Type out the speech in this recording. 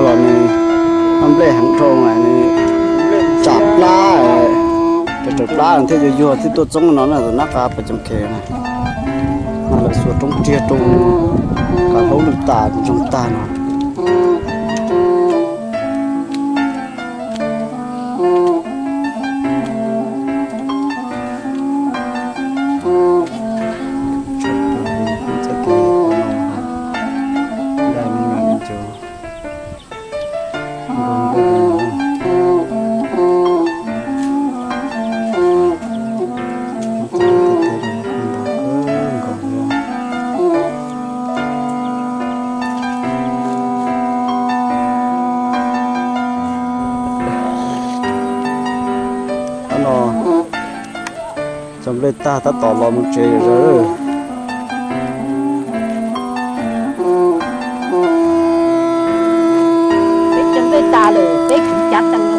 Los nws noj nplej heev dhau, nws tsam plab, raws plab thiaj yuag yuag thiaj tuaj txoob no na, tus nab qa pas coom khev na. No lawv xuas roob riag rau, qa hlaub lwj tas ntsoog tag no. Tab no cov nplej tag tab tom los mus tsev lawm. Peb cov nplej tas lawm, peb kwv cav tees